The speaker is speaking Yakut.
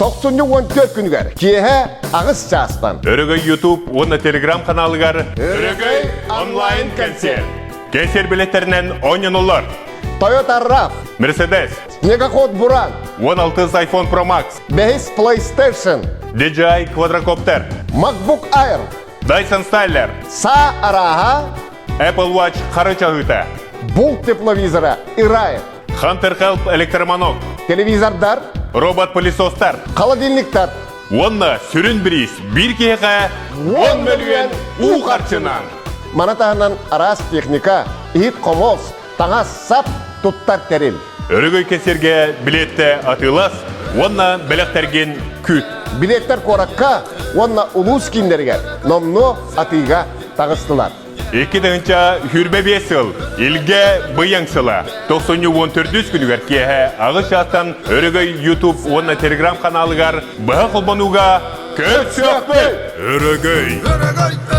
Тохсунньу 14 күнүгэр киэһэ аҕыс чаастан Өрөгөй YouTube уонна Telegram ханаалыгар Өрөгөй онлайн концерт. Кэнсиэр билеттэринэн оонньонуллар. Toyota RAV, Mercedes, Снегоход Буран, 16 iPhone Pro Max, бэһис PlayStation, DJI Quadrocopter, MacBook Air, Dyson Styler, саа арааһа, Apple Watch хары чаһыыта, Булт тепловизора Ираев, Hunter Help электроманок, телевизордар, робот-пылесостар, холодильниктар. Уонна сүрүн бириис биир киһиэхэ 10 мөлүйүөн уу харчынан. Маны таһынан араас техника, иһит-хомуос, таҥас-сап туттар тэрил. Өрөгөй кэсиэргэ билиэттэ атыылас уонна бэлэхтэргин күүт. Билиэттэр куоракка уонна улуус кииннэригэр номнуо атыыга таҕыстылар. 2025 сыл Илгэ Быйаҥ сыла тохсунньу 14 күнүгэр киэһэ аҕыс чаастан Өрөгөй YouTube уонна Telegram ханаалыгар быһа холбонууга көрсүөхпүт! Өрөгөй! Өрөгөй!